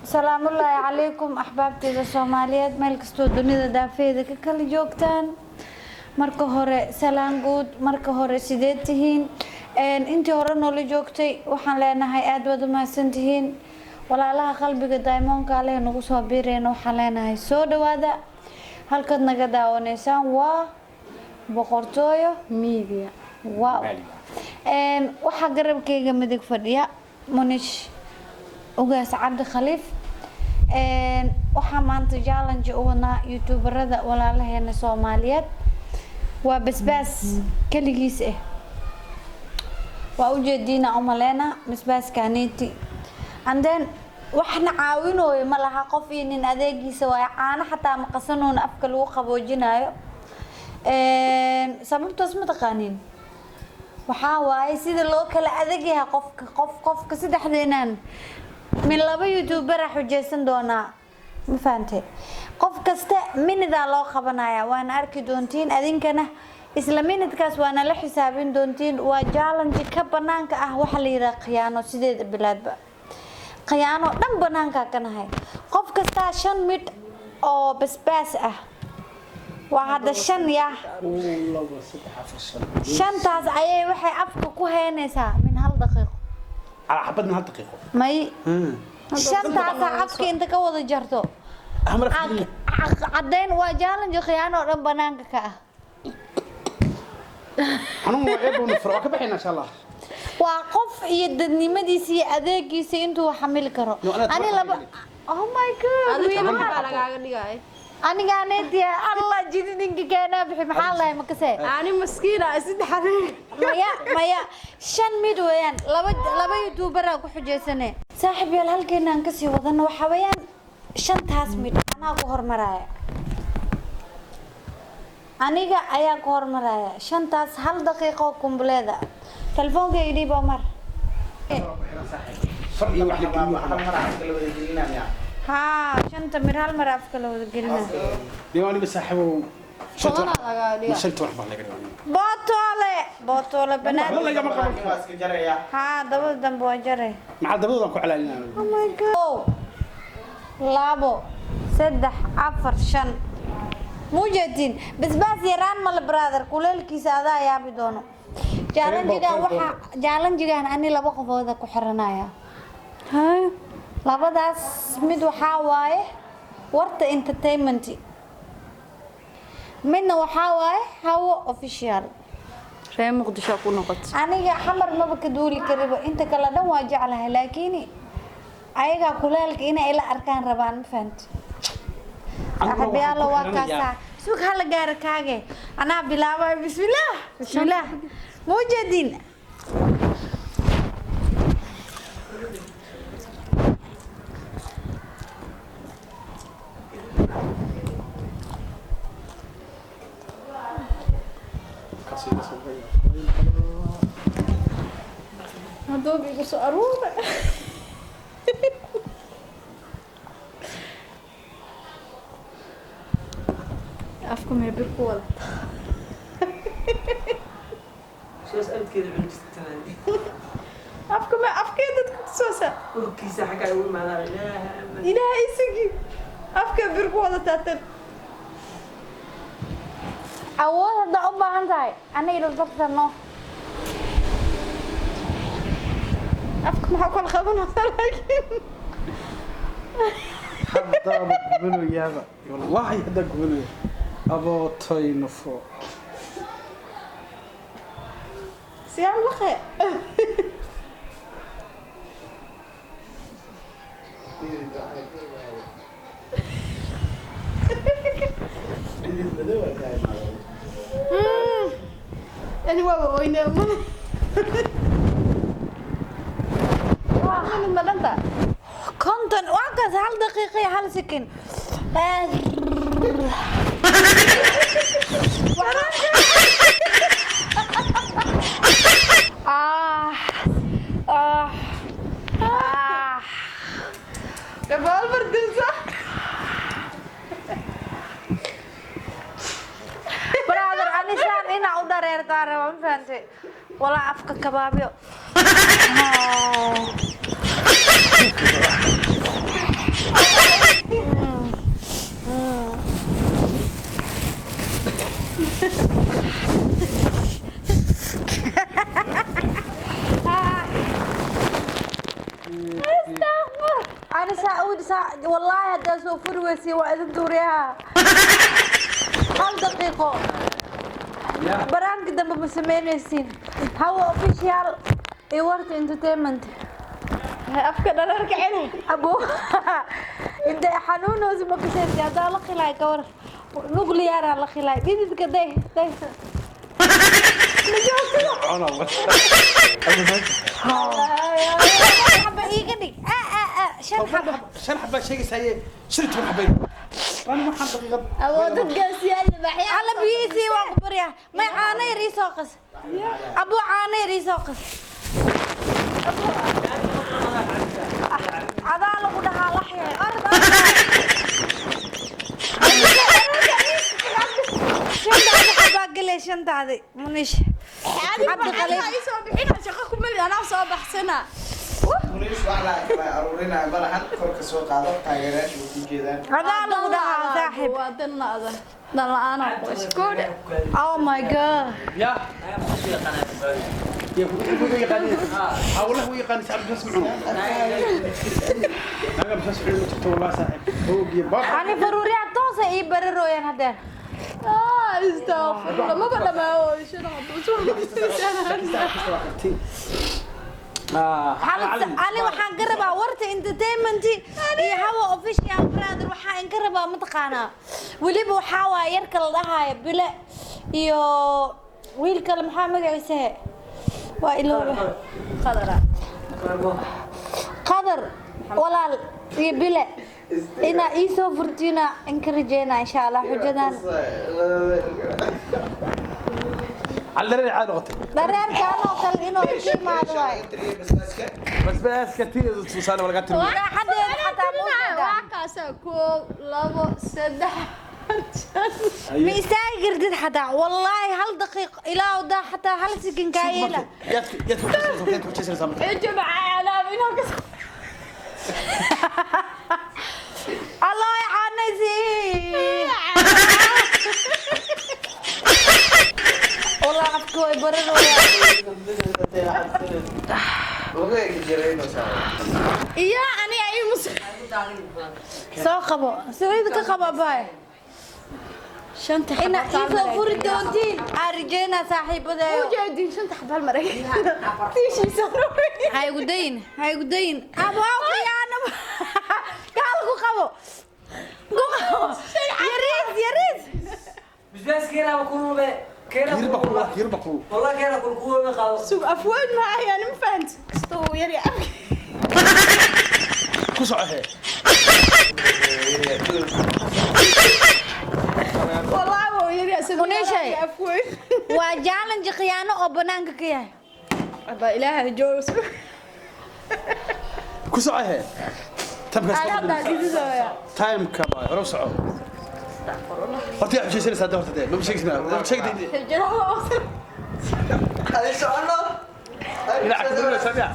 Salaamullaahi calaykum, axbaabteyda Soomaaliyeed meel kastoo dunida daafeeda ka kala joogtaan. Marka hore salaan guud. Marka hore, sideed tihiin? Intii hore noola joogtay waxaan leenahay aad baad u mahadsan tihiin. Walaalaha qalbiga daymoonka leh nagu soo biirayna waxaan leenahay soo dhawaada. Halkaad naga daawanaysaan waa Boqortooyo Media. Wow. Waxaa garabkayga midig fadhiya Munish Ugaas Cabdi Khaliif. Waxaa maanta challenge u wadnaa youtuberada walaalaheena Soomaaliyeed. Waa basbaas keligiis ah, waa ujeediina umaleena basbaaskaaniiti. And then waxna caawinooyo ma laha, qof iyo nin adeegiisa waayo. Caano xataa maqasanoona afka lagu qaboojinayo. Sababtaas ma taqaaniin? Waxaa waaye sida loo kala adag yahay qofka. Qof qofka saddexdeenan min laba youtubera xujeysan doonaa, ma fahante? Qof kasta minidaa loo qabanaya, waana arki doontiin. Adinkana isla minidkaas waana la xisaabin doontiin. Waa challenge ka banaanka ah. Waxa la yidhaha khiyaano, sideeda bilaadba khiyaano dhan banaanka ka nahay. Qof kastaa shan midh oo basbaas ah waa hadda shan ya. Labo, saddex, afar, shan. Shantaas ayay waxay afka ku haynaysaa min hal daqiiqo. Calaa xabad min hal daqiiqo? May, shantaasaa afka inta ka wada jarto. Amar. Caddayn waa challenge khiyaano oo dhan banaanka ka ah. Xanuun waa eebowna furo, waa ka baxayna insha Allah. Waa qof iyo dadnimadiisa iyo adeegiisa intuu xamili karo. No, anaa ani toban laba xamili. Oh my God. Adi 10 wiil. Baa lagaaga dhigay. Anigaa neetiya Allah jidi ninka keenaa bixi. Maxaa lahay makasee? Ani maskiina saddex adeeg. Maya, maya, shan mid weeyaan. Laba laba youtuberaa ku xujeysane. Saaxiib yaal, halkeena aan kasii wadano. Waxaa weeyaan shantaas mid anaa ku hormaraya, aniga ayaa ku hormaraya shantaas hal daqiiqo kumbleeda. Telefoonka idhiib, Omar. Far iyo wax la geliyo. Haa, shanta mir hal mar afka la wada gelina. Dee aniga saaxiibow 10 lagaaga dhigaa. shanta wax baa laga dhigaa. Bootoole, bootoole banaan. Waxba lagama qaban karo. Haa, dabada dambe waa jaray. Maxaa dabadoodan ku calaalinaa? Oh my God. Kow, labo, saddex, afar, shan. Mujeedin basbaas yaraan male, brother. Kuleelkiisa adaa yaabi doono. Challenge-gan waxaa challenge-gan ani laba qofooda ku xiranaya. Hay. Labadaas mid waxaa waaye Warta Entertainment, midna waxaa waaye Hawo Official. Reer Muqdisho ku noqotay. Aniga Xamar maba ka duuli kariba. Inta kale dhan waa jeclahay, laakiin ayagaa kuleelka inay ila arkaan rabaan, ma fahanti? Saaxiibayaalo, waa kaasaa. Sug, hala gaara kaage. Anaa bilaabay. Bismillaah, bismillaah. Mujeedin. Hadduu igu soo aruuray. Afku mee bir ku wada? Soos abadkeeda cuni jirta. Afka mee afkee dadka ku soo saa? Urkiisa xaggaa ugu imaadaan, ilaaha ama. Ilaahay isagii afka bir ku wadataa tan. Awood haddaa u baahan tahay, ana ila tartano. Afka maxaa kala qabanaysaa laakiin? Haddaaba gubanayaaba, wallaahi haddaa gubanaya. Abootay nufo. Siyaan laqe. Yani waaba oynaa ma ma dhanta. 50 waa kaas, hal daqiiqa iyo hal second. Ah, ah, ah. Revolver dilsa. Brother, anisaan inaa u dhareertaa raba, ma fahantay? Walaa afka kabaabyo. Ani saa u saa wallaahi haddaa soo furi weysay waa idin tuuriyaa. Hal daqiiqo. Baraanka dambe ma samaynaysiin. Hawa Official iyo Warta Entertainment. Afka dhararka celi. Abo, intay xanuunoosi ma kasaysi haddaa la khilaay ka war nuclearaa la khilaay dhididka day day. Cuna. Xaba iiga dhig, shan xaba. Shan xabaa sheegaysaye, 15 xabay. Ani waxaan daqiiqad. Awoodad gaasiyaa libaaxya. Alla biyihiisii waan ku baryaa. May, caano yar ii soo qas. Abo, caano yar ii soo qas. Adaa lagu dhahaa laxyahay, orod orod. Shantaadi xabaa gelay, shantaadi Munish Cabdi Khaliif. Ii soo bixina, shaqo ku mali, anaa soo baxsana. Munish wax la kala aruurinaya malahan, korka soo qaado, taageerayaasha way ku jeedaan. Adaa lagu dhahaa saaxiib. Waa dan la'da. Dan la'aan oo qoys. Koodhe. Oh my God. Ya يا هو يقاني، ها والله هو يقاني. ساعد بس معه، انا بس اسمعه والله صاحب هو باب. Ani faruuryaha toosa ii bararooyaan hadeer. Ah, astaghfirullah. Maba dhamaawo shan xabo. Ali, waxaan ka rabaa Warta Entertainment iyo Hawa Official brother, waxaan ka rabaa mataqaanaa weliba waxaa waaya yarka la dhahaayo Bile iyo wiil kale, maxaa magaciisa waa iloobe. Qadara. Qadar walaal iyo Bile inaa ii soo furtiina inka rajeynaa insha Allah xujadan. على الدراري عاد نقطة. Dhareerkaan oo kale inuu ka imaado waay. بس بس كثير سوسانة ولا قتل. Raaxadeeda xataa ma Waa ujeedaa. kaasaa koow, labo, saddex, shan. Ma istaagi kartid xataa wallaahi hal daqiiq ilaa daa xataa hal second kaa yeela. يا يا تحكي. Cijo macaa alaab inoo ka soo. Allah caanaysi. Wallah afka way baranayaan. Iyo ani ay mus. Soo qabo saliid ka qabo baay. Shanta. Ina ii soo furi doontiin aan rajeynaa saaxiibadeeyo. Ujeedin shanta xabal maray. Tiishiisa. Ha igu dayin, ha igu dayin. Abaa khiyaano gaal ku qabo, ku qabo yariis yariis. Bisbaas keena kulube. Keena. يربح يربح. والله keena kulkuwe qaado. Sug afweyn ma ayaan ma fahant. Kastoo uu yar yahay. كسعه. Wallahi wuu yar yahay. Siduu Munishay. yar yahay afweyn. Waa challenge khiyaano oo banaanka ka yahay. Abba Ilaahay joogo. كسعه تبقى. Ay hadda gididooya. تايم كبا هرو سعو horta yaa xujaysanaysaa hadda horta dee ma sheegaysaa ma sheegtay. Xijada hoose. Dhinaca ka badanaysaa miya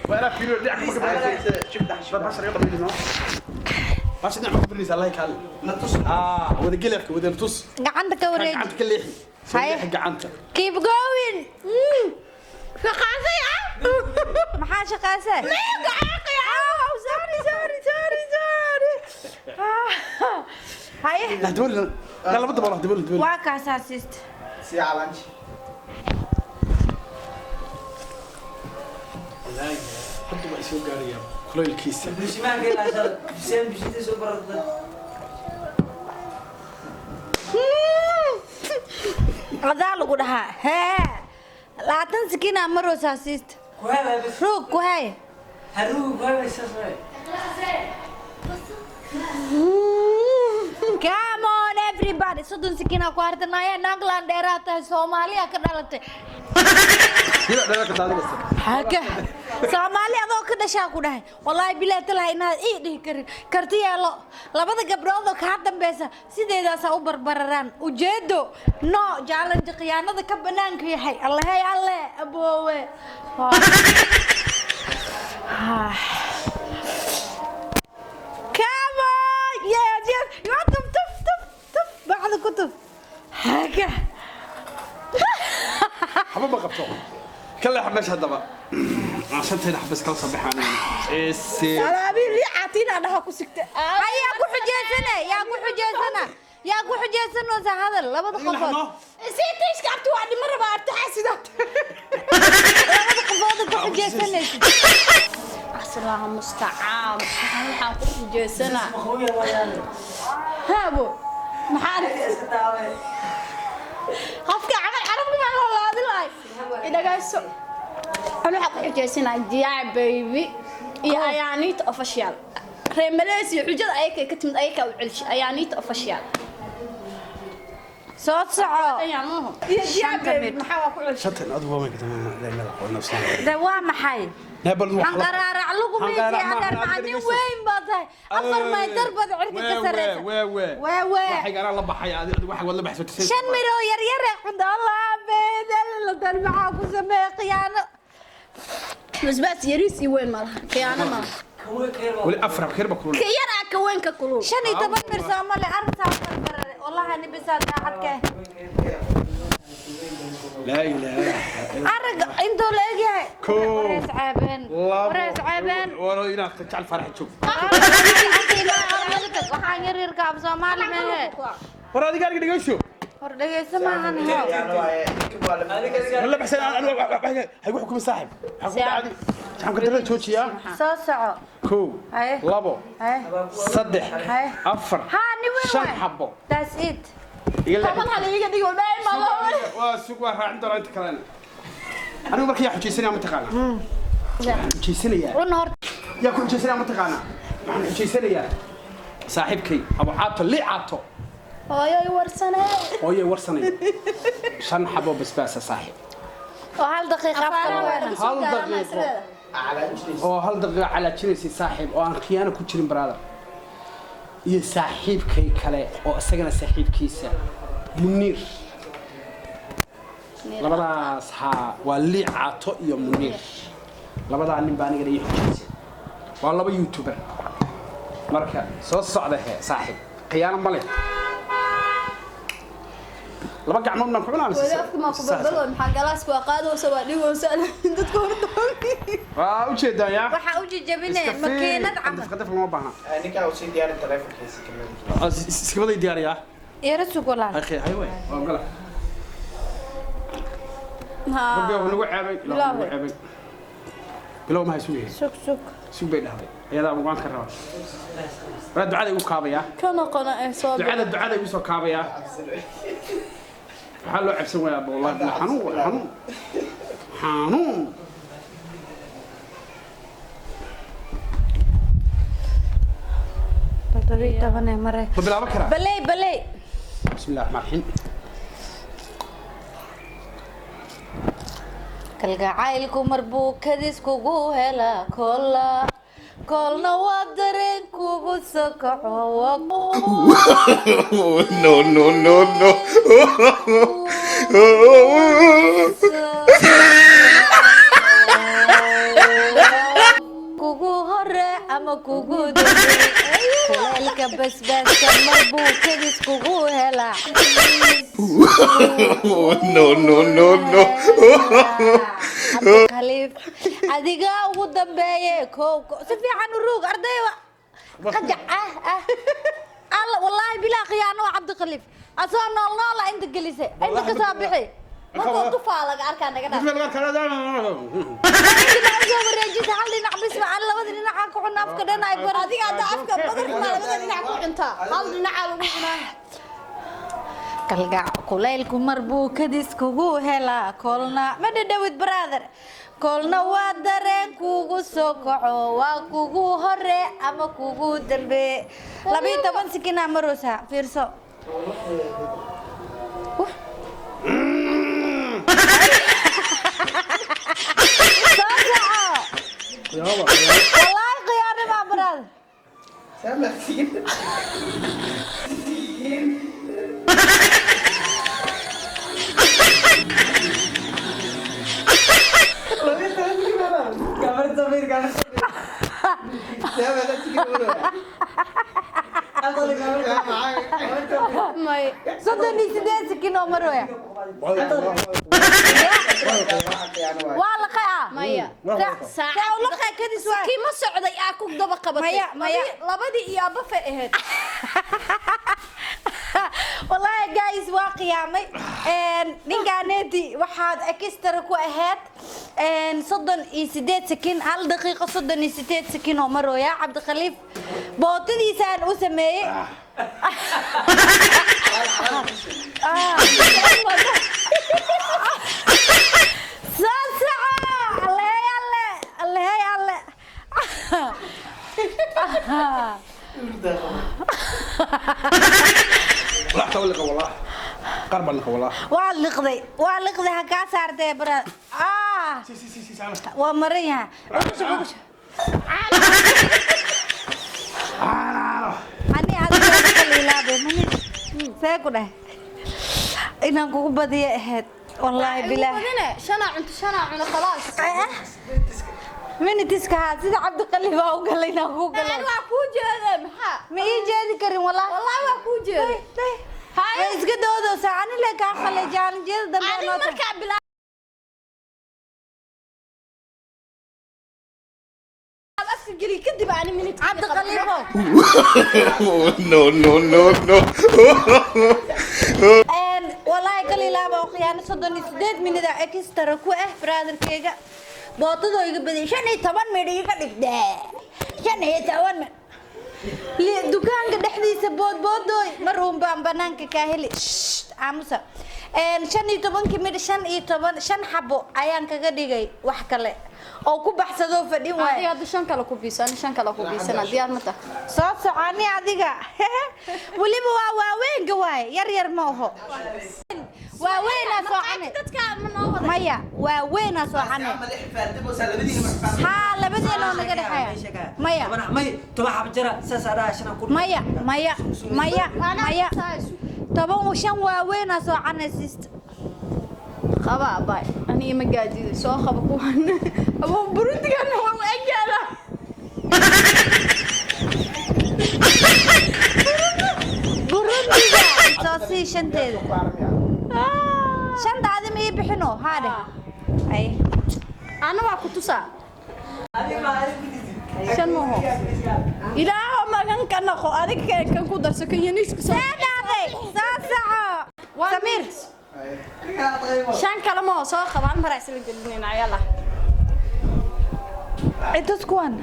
waa inaa fiiriyo dhinaca ka badanaysaa bal bashar iga dhamayno bashar dhinaca ka badanaysaa allah kaal aa wada geli afka wada tus. Gacanta ka wareeji. Gacanta ka leexi soo. Haye. Leexi gacanta. Keep going. Shaqaasay ah. Maxaa shaqaysay? Oh, sorry, sorry, sorry, sorry. Ah, haye. La dawla la laba dabool dawla dawla. Waa kaasaa siista. Si challenge. Wallaahi hadda waa isoo gaaraya kuleylkiisa. Bishimaha keena shal. Bishaan bishita soo barata. Adaa lagu dhahaa hee 20 sikinaa maroosaa siista. Ku haba bas. Roog ku hay. Harugu ku haba saas waay. Come on everybody, 30 sikinaa ku hartanaya. Nagland dheeraa tahay, Soomaaliya ka dhalatay. Dhinac dheeraad ka daadinaysa. Haka Soomaali adoo ka dhashaa ku dhahay wallaahi bilaa talaha inaad ii dhihi karin karti yeelo. Labada gabdhood oo kaa dambeysa sideedaasaa u barbararaan ujeedo no challenge khiyaanada ka banaanka yahay. Allahey alle aboowe. Ah. Come on! Yes, yes. You want tuf tuf tuf tuf. Bacda ku tuf. Haka. Xaba ma qabto ka leexa meesha haddaba shantayda xabas kala soo baxaan isi. Alaabi liicata. Tiina dhaha ku sigta. Hay, yaa ku xujeysane, yaa ku xujeysana, yaa ku xujeysanoosa? Hadal labada qofood. Sii tiishka, abti, waa dhima rabaa, abti, xaasidaad. Labada qofood ku xujeysanaysid. Asalaamu mustacaan, waxaan ku xujeysanaa haabo maxaan qofka camal carabka maa holaadin lahay. Idhagayso, ani waxaan ku xujeysanaa Jiyaa Baby iyo Ayaaniita Official. Reer Malaysia xujada ayakay ka timid, ayakaa u celishi Ayaaniita Official. Soo soco. Iyo Jiyaa Baby maxaa waa ku celishi? Shantan adigu waa meel qoona. De waa maxay? Hanqaraarac lagu miiti adeer, maxaa nin weyn baa tahay, 4 maytar baad cirka ka sareysa. Wee wee. Wee wee. Waxay anaa la baxay, adi waxay wad la baxsatay. 5 miroo yar yar ee cunta Allah beedal maxaa ku sameeyay khiyaano? Basbaas yariis iyo weyn malaha, khiyaano malaha. Wali afar khayr ba kulul. Ka yaraa ka weyn ka kulul. 15 mir soomali arrintaa barbarare wallahi nibisaa daacadka. Laa ilaaha. Arag intuu la egyahay. Kow. Warees ceebeen, warees ceebeen. Waro inaad jecel farax joog. Waxaan yar yarka af Soomaali mehe. War adiga ariga dhegeyso. Hor dhegeyso maahan. La baxsan anigu hay wax kuma saaxib. Waxa ku dhacday waxaan ka darada joojiyaa. Soo soco. Kow. Haye. Labo. Haye. Saddex. Haye. Afar. Haa, nin weyn 5 waay. Xabo. That's it. Iga leexi. 10 hal iga dhigo dhaay malo. Waa sug, waa raacin doonaa inta kalena. Anigu marka yaa xujaysanaya ma taqaanaa? Waxaan xujaysanayaa Cun horta. Yaa ku xujaysanaya ma taqaanaa? Waxaan xujaysanayaa saaxiibkay Abu Caato, Lii Caato. Hooyoy warsanee. Hooyay warsanay, 5 xabo basbaasa, saaxiib. Oo hal daqiiqa afka lagu helo. Hal daqiiqo oo hal daqiiqo calaajinaysay, saaxiib, oo aan khiyaano ku jirin, brother, iyo saaxiibkay kale oo isagana saaxiibkiisa Muniir. Labadaas haa waa Lii Caato iyo Muniir. Labadaa nin baa anigana ii xujaysa, waa laba youtuber. Marka soo socda he, saaxiib, khiyaano ma leh, laba gacmood baan ku cunaa mise? Weli afka maa ku balbalo, maxaa galaaska waa qaadaysa, waa dhigaysa dadka horta. Waa ujeedaa yaa. Waxaa u jijabinaya Iska fiiri. makiinad camal. Qadaf qadaf lama baahna. Ninkaa uu sii diyaarin taleefonkiisa kamid. Iskabaday diyaariyaa. Yara sug, walaal. Hay hay way waa ogala. Rabbi waa nagu ceebay, Ilaah nagu ceebay. Bilow ma hay sugayay. Sug, sug. Sug bay dhahday, ayadaa waan ka rabaa. Waa ducada igu kaabayaa. Ka noqona ee soo. Ducada igu soo kaabayaa. Waxaa loo cabsan wayaa wallahi billah, xanuun waay, xanuun xanuun. 17 ee mare. Ma bilaaban karaa? Baley, baley. Bismi illahi raxmaan raxiim. Kalgacaylku mar buu kadis kugu helaa, kolla kolna waa dareen kugu soo kaco. No, no, no, no. Kugu hore ama kugu dambe, kuleylka basbaaska mar buu kadis kugu helaa. No, no, no, no. Cabdikhaliif, adigaa ugu dambeeye. Kow si fiican u ruug, ardayba qajac ah ah. Alla, wallaahi bilaa khiyaano waa Cabdikhaliif, asoo nool noola inta gelise, inta ka soo bixi. Markuu tufaa laga arkaa naga dhaaf. Inta soo wareejisa hal dhinac bis ma aan labada dhinac aan ku cunno, afka dhan ay bar. Adiga hadda afka badarka maa labada dhinac ku cuntaa, hal dhinacaa lagu cunaa. Kalgac kulaylku mar buu kadis kugu helaa, kolna ma dhadhawid, brother, kolna waa dareen kugu soo kaco, waa kugu hore ama kugu dambe. 12 sikinaa maroosa, fiirso. Soo soco. Wallaahi khiyaano maa, brother. Saamaxsiin. Gabar Samir, gabar Samir. May. 38 sikin oo marooya. Waa laqay ah. Maya. Saa u laqay kadis waa. Kii ma socday aa ku daba qabatay. Maya, maya. Labadii iyo abafe ahayd. Wallahi guys, waa qiyaamay. Ninkaaneeti waxaad extra ku ahayd 38 sakin, 1 daqiiqo 38 sakin oo marooya. Cabdikhaliif bootadiisaan u sameeyey. Ah. Soo soco. Allehey alle, allehey alle. والله حتى لقى، والله قرب لقى والله. Waa liqday, waa liqday. Ha kaa saartee bara ah. سي سي سي سي سامح. Waa maran yaha. Ugu ugu. Ani adiga kala ilaabe mani see ku dheh inaan kugu badiyo ahayd, wallaahi bilaah. Badine, shanaa cunto, shanaa cuno, khalaas. Minitiska haa, sida Cabdiqali baa u galay inaan kugu Ani galay. Waa kuu jeeday maxaa? Ma ii jeedi karin wallahi. Wallahi waa kuu jeeday. Haye. Way iska doodoosaa, ani le kaa khalay jaalinjiyada dambe Ani noo tahay. Markaa bilaab afka geli kadib ani minute. Cabdiqaliifo. No, no, no, no. Wallaahi kalilaaba oo khiyaano, 38 minida extra ku ah brotherkeyga. Bootadoo iga badiyay, 15 midh iga dhigdee, 15 midh. Dukaanka dhexdiisa boodboodooy, mar uun baan banaanka kaa heli. Shh, aamusa. 15-kii midh, 15, shan xabo ayaan kaga dhigay wax kale oo ku baxsadoo fadhin Adiga waayo. Hadda shan kale ku biiso, ani shan kale ku biisana, diyaar ma tahay? Soo soconi adiga. Weliba waa waaweynka waaye, yar yar ma oho, waaweynaa soocane. Dadka ma noo wada. Maya, waaweynaa soocane. Haa, labadeena oo naga dhexeeya. Maya. May, 10 xabo jara saas adhaa shan ku. Maya, maya, maya, maya, 10, shan waaweynaa soocane, sister. Qaba abay, aniga ma gaadido, soo qaba kuwan. Abo burundigana waa u egyaala. Burundiga soo sii shanteeda. Shanta adi ma ii bixino haa dheh ay. Ana waa ku tusaa. Shan maho. Ilaaho magan ka noqo, adiga kan ku darso kan yaniisku soo. See dhahday? Soo soco, Samiir. Shan kale maho, soo qaba, hal mar isla gelinayna, yalla. Intas kuwan.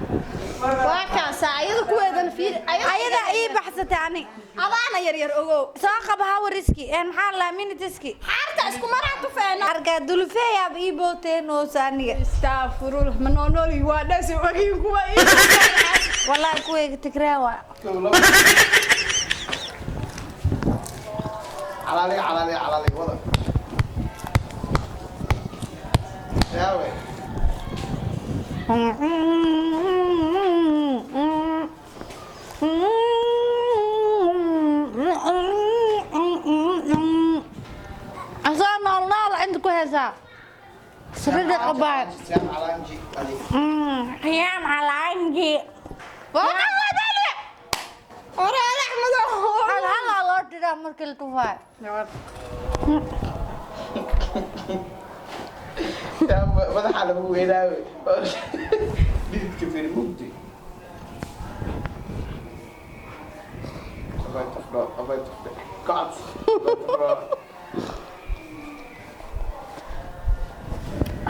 Waa kaasa ayada kuweedan fiir. Ayada ii baxsatay ani. Adaana yar yar ogow. Soo qaba hawariski een maxaa la minitiski. Xaarta isku maraa tufeena. Arkaa dulfeeyaab ii booteen oosa aniga. Astaghfirullah, ma noolnooli waa dhasi ogiin kuwa ii. Wallahi kuweyga tigree waa. Calaali, calaali, calaali, wada. Yaawe. Asaa nool nool inta ku heesaa sirida qabaa. Siyaam calaanji ali. Xiyaam calaanji. Ore Axmedo. Hal halaa loo diraa markii la tufaayo. Yaa madaxa lagu weynaawe. Dhididka fiiri mugdi. Abay tufdo, abay tufdo. Kacad. Abay tufdo.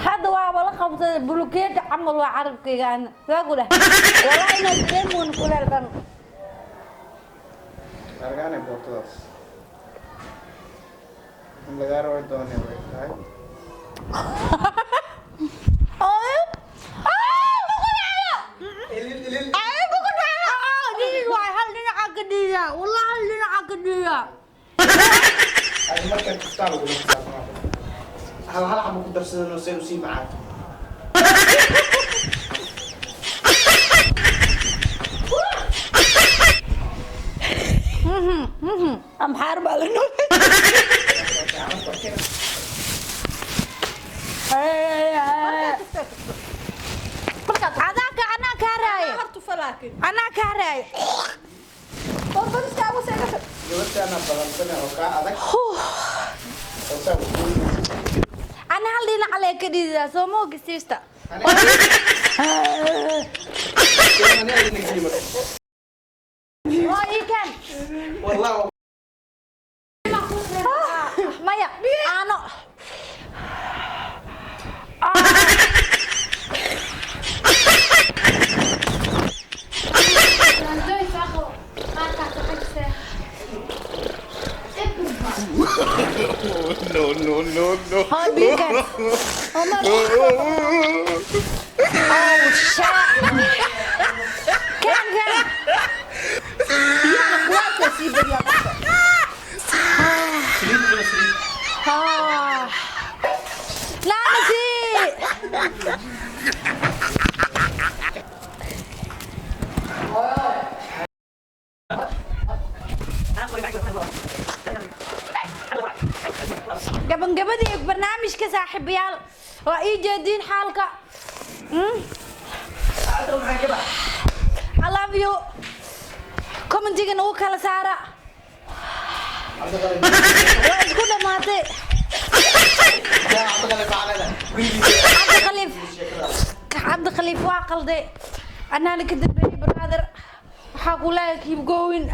Hadda waaba la qabsaday, bulukeeti camal waa carabkayga ana saa ku dheh. Walaa inaad dareemoon kuleel dhan. Argaanay bootadaas. In lagaa rabi doono way tahay. Ay! Ay, kugu dhaco! Ilil, ilil. Ay, kugu dhaco! Dhidid waay, hal dhinaca ka dhiida. Wallah, hal dhinaca ka dhiida. Ay markaa tuftaa lagu xisaabtamaa. Hal hal xabo ku darsadano say u sii macaato. Amxaar baa la nool. Adaa ka anaa kaa raaye. Har tufa laakiin. Anaa kaa raaye. Borboriska ugu seegasa. Gabadhaana balansane oo kaa adag. Oo saa u Ana Hal dhinac lee ka dhididaa, soo ma ogi, sister? Waa ii keen. Wallah. Maya, caano. No, no, no, no. Haa, biyo keen. Oh shit! Keen, keen. Biyahana qudaarta sii badiyaa qofka. Saliid cuna, saliid. Ah. Laanasi. Gabangabadii barnaamijka, saaxiibayaal, waa ii jeediin xaalka. I love you. Commentiga nagu kala saara. Waa isku dhamaatay. Cabdikhaliif, Cabdikhaliif waa qalday, anaana ka dambeeyey. Brother, waxaa ku leeyahay keep going.